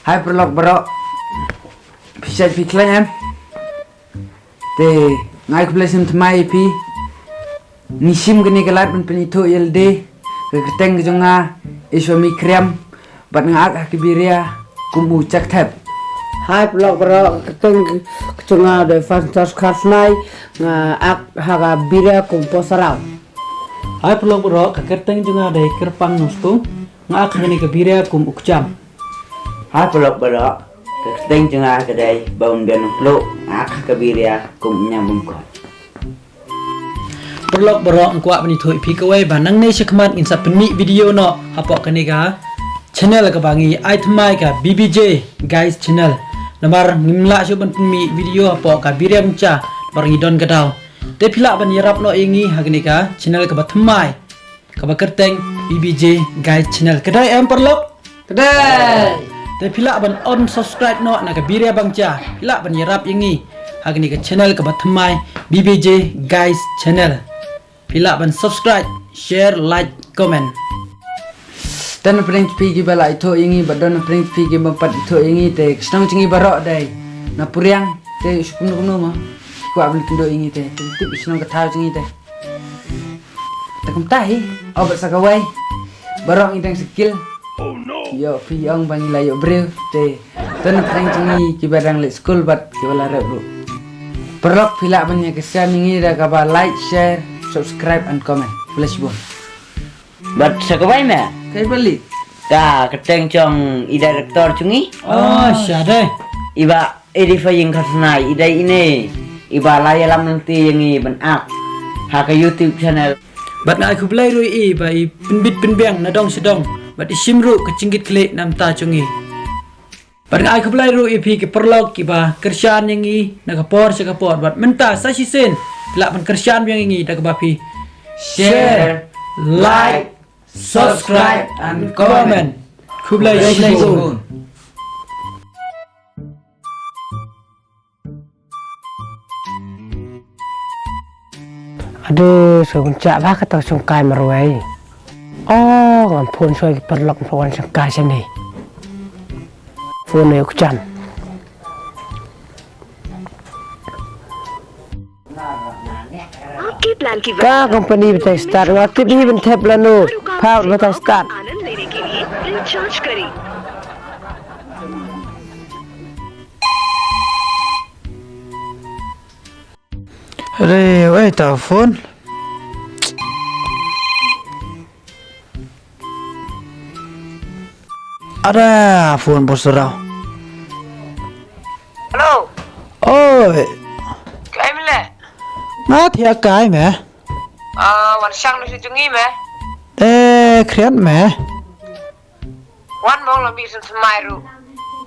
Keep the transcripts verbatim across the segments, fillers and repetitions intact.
Hai paralok baroh. Phi shait phi khlaiñ em? Te nga ai khublei sngewthuh ïa phi. Ngi shim kane ka lad ban pynithuh ïa lade. Ka kyrteng ka jong nga Ishwami Kriam. Bad nga ak ha ka biria kum u Chakthep. Hai paralok baroh, ka kyrteng ka jong nga dei Fantas Kharsnai. Nga ak ha ka biria kum Posarau. Hai paralok baroh, ka kyrteng jong nga dei Kyrpang Nongskung. Nga ak ha kane ka biria kum u Kjam. Hai paralok baroh, ka kyrteng jong nga ka dei Baun Bian Nongpluh. Nga ak ha ka biria kum u Ñiang Bumkot. Paralok baroh, nga kwah ban ïathuh ïa phi kawei ba nangne shakhmat ngin sa pynmih video noh hapoh kane ka channel kaba ngi ai thymmai ka B B J Guys Channel. Namar ngim lah shuh ban pynmih video hapoh ka biria bangcha namar ngi don ka daw. Te phi lah ban ïarap noh ïa ngi ha kane ka channel kaba thymmai kaba kyrteng B B J Guys Channel. Ka dei em paralok? Ka dei. Te phi lah ban unsubscribe noh na ka biria bangcha. Phi lah ban ïarap ïa ngi ha kane ka channel kaba thymmai, B B J Guys Channel. Phi lah ban subscribe, share, like, comment. Don na pdeng phi kiba lah ithuh ïa ngi, bad don na pdeng phi kiba pat ithuh ïa ngi, te ka shnong jong ngi baroh dei na Puriang, te shu kumno kumno mo. Kwah ban pynduh ïa ngi te, te tip shnong ka thaw jong ngi te. Te kumta hi, oh bad sa kawei. Baroh ngi dang sakil. Ïoh phi ong ba ngi la ïoh briew te. Te na pdeng jong ngi kiba dang leit skul bad kiba la rep ruh. Paralok phi lah ban ïa kyrshan ïa ngi da kaba like, share, subscribe and comment. Khublei shibun. Bad sa kawei me. Kai bali. Ka kyrteng jong i director jong ngi. Oh, sha dei. Iba Edifying Kharsnai, i dei ine iba la ïalam lynti ïa ngi ban ak ha ka YouTube channel. Bad nga ai khublei ruh ïa i ba i pynbit pynbiang na dong sha dong bad i shim ruh ka jingkitkhlieh na bynta jong ngi. Bad nga ai khublei ruh ïa phi ki paralok kiba kyrshan ïa ngi na ka por sha ka por bad mynta sa shisien phi lah ban kyrshan biang ïa ngi da kaba phi share, like, subscribe and comment. Khublei shibun. Ade, sngewbha ban shah ba kata ka shongkai marwei. Oh, ngan phone shuwa ki paralok ba wan shongkai shane. Phone ïa u Kjam. आपके प्लान की Ka company batai start, nga tip hi ban thep lano. Pha batai start. आनंद लेने के लिए रिचार्ज करें। Re, wei ta phone. Ada phone Posarau. Hello. Oi. Kai mele. Nga thia kai me. Ah, wan shang no si jungi me. Eh, khriat me. Wan mong lo mi sun semai ru.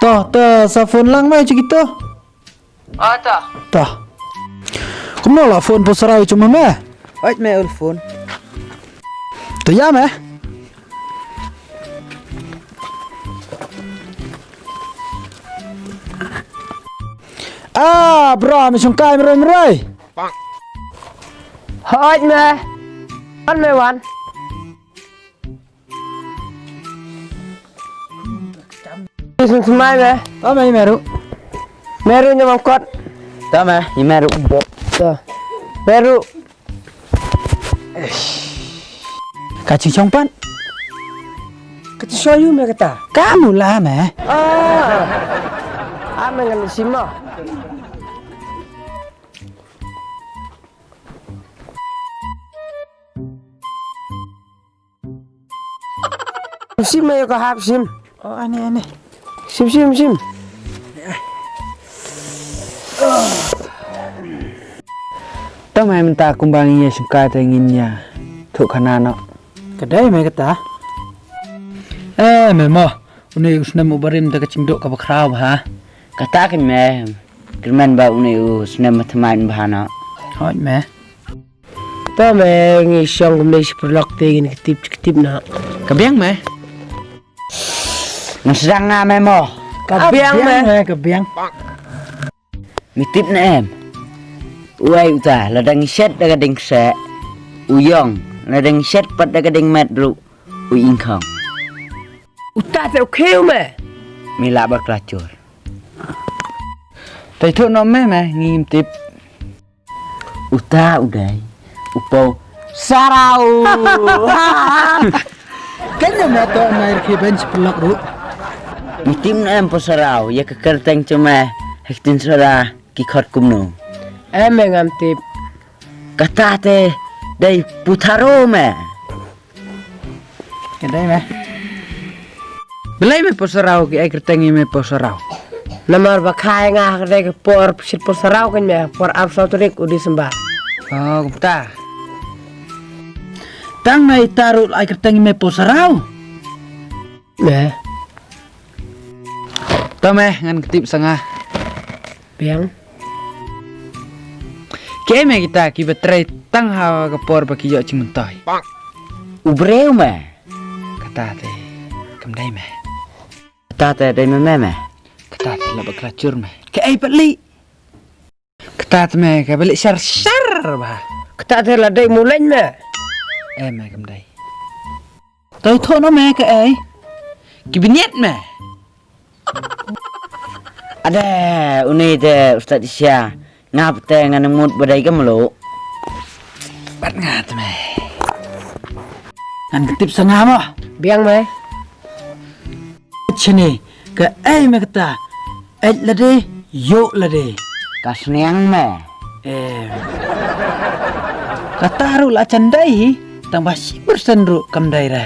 To, to, sa phone lang me jikito. Oh, to. To. Kumno la phone Posarau i chuma me? Oi me ul phone. To ya me. Ah, bro, mi shongkai mroi mroi. Hoi me. Wan me wan. Isun semai me. Tama i meru. Meru nyamam kot. Tama i meru bo. To. Meru. Ka ching chong pan. Ka ching shoyu me kata. Ka mula me. Ah. Ah, me ngan sima. Sim ayo ka hap sim. Oh, ane, ane. Sim, sim, sim. Tang mai mynta kumba ngi ïa shim ka te ngin ïa thuh khana noh. Ka dei me kata. Eh, me mo. Une u snem u barim da ka chingduk kaba khraw bha. Kata kan me. Kyrmen ba une u snem ma thymmai bha noh. Hoi me. To me ngi shong kumne shi paralok te ngin ktip ktip na. Ka biang me. Ngan sdang nga me mo. Ka biang me. Ka biang. Me tip ne em. Uei uta la dang shet da ka ding se. U yong la dang shet pat da ka ding met ru. U ingkhong. Uta te u kheu me. Me lah ba klachur. Tai thoh noh me me ngim tip. Uta u dei u Poh Sarau. Kane me to nai rkhi ben chi pelok ru. Ngi tim na em Poh Sarau, ya ka kerteng chuma hektin sora ki khot kumno. Em me ngam tip. Kata te dei Poh Tharo me. Ka dei me. Belai me Poh Sarau ki ai kerteng i me Poh Sarau. Namar ba khai nga ha ka dei ka por psit Poh Sarau kan me por ar saw tarik u Disember. Oh, kumta. Tang na ita ru ai kerteng i me Poh Sarau. Me. To me ngan ktip sa nga. Biang. Ke me kita ki ba trei tang ha ka por ba ki ïoh jingmyntoi. U briew me. Kata te kam dei me. Kata te dei me me me. Kata te la ba klachur me. Ke ei pali. Kata te me ka balik shar shar ba. Kata te la dei mulen me. Eh me kam dei. Toi thoh noh me ka ei. Ki bniat me. Ade, uni te ustad Isya. Ngap te ngan mut badai ka melu. Bat nga te me. Ngan ketip sa nga mo. Biang me. Chini ka ei me kata. Ej lade, yo lade. Ka sniang me. Eh. Kata ru la chandai hi, tang ba shi persen ru kam dai re.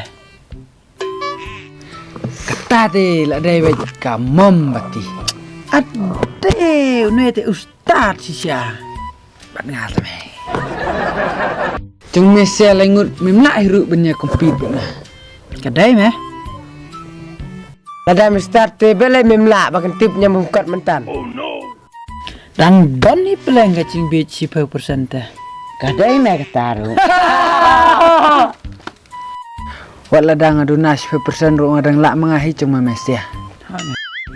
Kata te la dai bej ka mombati. Ade, une te ustad shisha. Bat nga te me. Jong me sia lengut me mla hiru benya kompit bena. Ka dai me. Lada Mister T bele mem lah ba kan tip nyam hum kat mentan. Dang don ni peleng ka ching bit shiphew persen te. Ka dei me ka taru. Wat la dang aduna shiphew persen ru nga dang lah mengahi chung me mesia.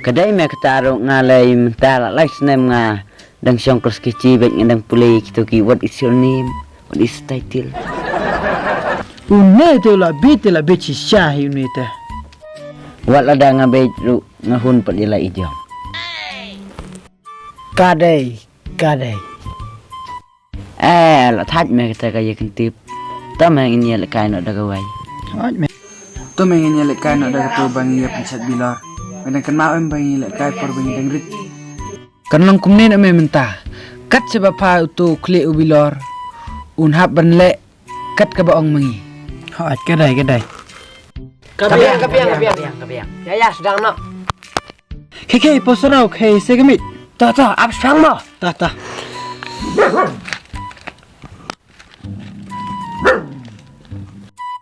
Ka dei me ka taru nga lei mental lai snem nga. Dang shong klas kichi bek nga dang pule kito ki what is your name? What is title? Une te la bit te la bit shisha hi une te. Wat la dang nga bit ru nga hun pat ila ijong. Kadei, kadei. Eh, la thaj me kata ka ya kentip. Ta me ngin ya lekai no da kawai. Thaj me. Tu me ngin ya lekai no da katu bang ya penchat bilor. Me dang kenma em bang ya lekai por bang ya dang rit. Kan long kumne na me mynta. Kat sha ba pha utu u khlieh u bilor. Un hap ban leh kat kaba ong ma ngi. Hooid, ka dei, ka dei. Ka biang, ka biang, ka biang, ka biang. Ya, ya, sdang noh. Khie, khie, Poh Saraw, khie, se ka miej. Ta, ta, ap sdang mo. Ta, ta.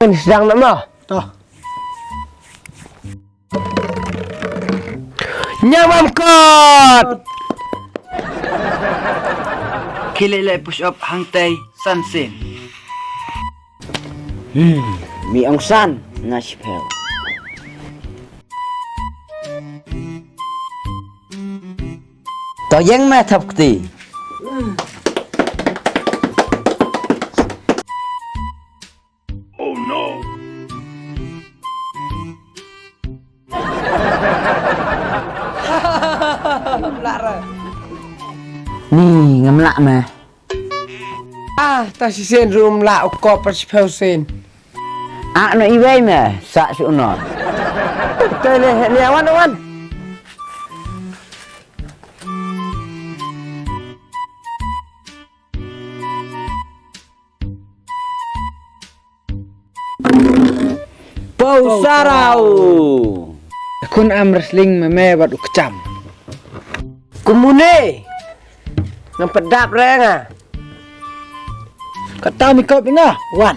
Sdang noh mo. Ta. Nyamam kot. Khie leh leh push up hangtai san sien. Hmm, mi ong san na shiphew. To ïeng me thap kti. Oh no. Ni ngam lah me. Ah, ta shisien rum lah u kop pa shiphew sien. Ah, no iwei me, sa si unor. Te ne, ne awan, awan. Poh Saraw. Khun arm wrestling me me bad u kcham. Kumune. Ngam pat dap re nga. Kata mi kop nga. Wan.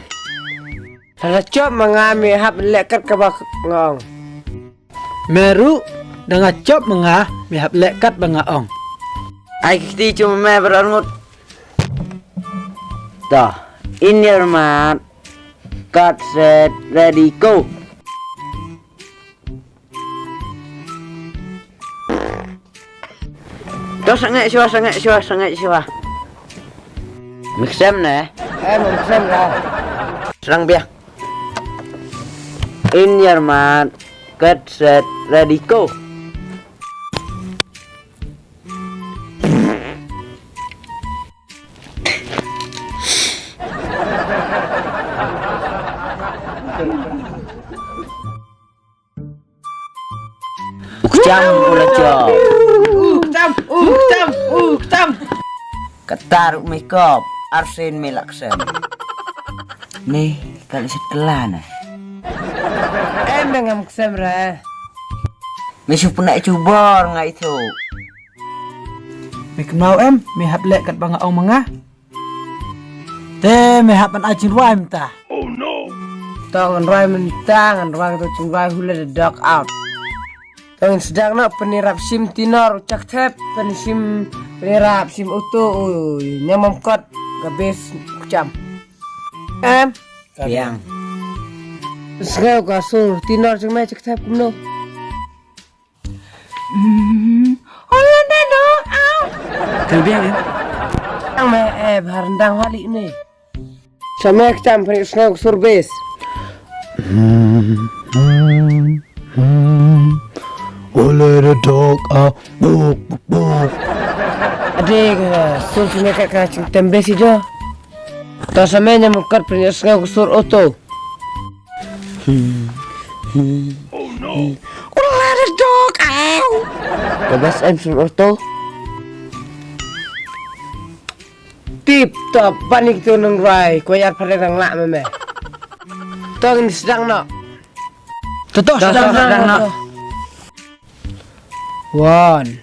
Lada jop ma nga me hap leh kat kaba nga ong. Me ruh da nga jop ma nga me hap leh kat ba nga ong. Ai kti chu me baroh ngut. To, in your mat. Cut, set, ready, go. To sangeh shuwa, sangeh shuwa, sangeh shuwa. Miksem ne? Eh, miksem lah. Serang biang. In your mat. Cut, set, ready, go. U kjam u la jop. U kjam, u kjam, u kjam. Kata ruh me kop, arsien me la ksem. Ni, ka la shet kylla na. Em, me ngam ksem re. Me shu pyneh jubor nga ithuh. Me kynmaw em, me hap leh kat ba nga ong ma nga. Te me hap ban ai jingrwai mynta. To ngan rwai mynta, ngan rwai kato jingrwai Who Let the Dog Out. To ngin sdang noh, pynïarap shim Tinor u Jakthep, pynshim, pynïarap shim Uto, u Ñiangmamkot, ka bes u kjam. Em? Biang. Sngew ka sur Tinor jong me Jakthep kumno? Hmm. Hola de do au. Kal biang em. Ang me, eh, bha ryndang hali ne. Sa me kjam pynïasngew ka sur bes. Hola de dog au. Buk, buk, buk. Ade ka sur sini ka ka jingtem bes i jo. To sa me Ñiangmamkot pynïasngew ka sur Uto. Hola de dog au. Ka bes em sur Uto. Tip top, bani kitu nang rai, ko yar pare nang lak meme. To ngin sdang noh. To, to, sdang, sdang, sdang noh. One,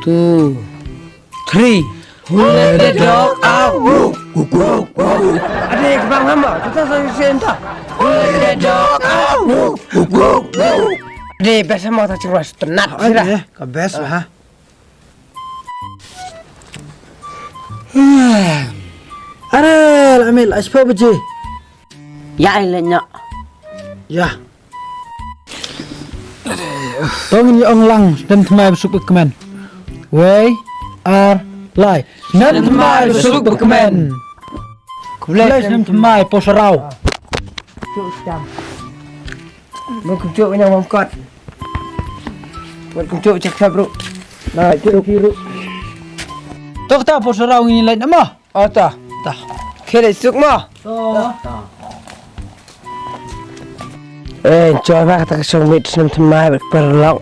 two, three. Who let the dog out? Woo, woo, woo, woo. Ade, kebang nama? Kita sa senta. Who let the dog out? Woo, woo, woo, woo. Ade, best sama ta chingwas tenat. Ade, ka best ha. Are, la mil, ai shiphew baje. Ya, ai leh nyok. Ya. To ngin ïa ong lang, snem thymmai ba suk ba kmen. Wei, ar, lai. Snem thymmai ba suk ba kmen. Khublei snem thymmai, Posaraw. Chuk stam. Mo kumchuk Ñiangmamkot. Mo kumchuk Jakthep ruh. Na, chuk ki ruh. To kata Posaraw ngin leit na mo. O ta. Ta. Khie suk mo. To. Eh, choi ba kata ka song mit snem thymmai ba paralok.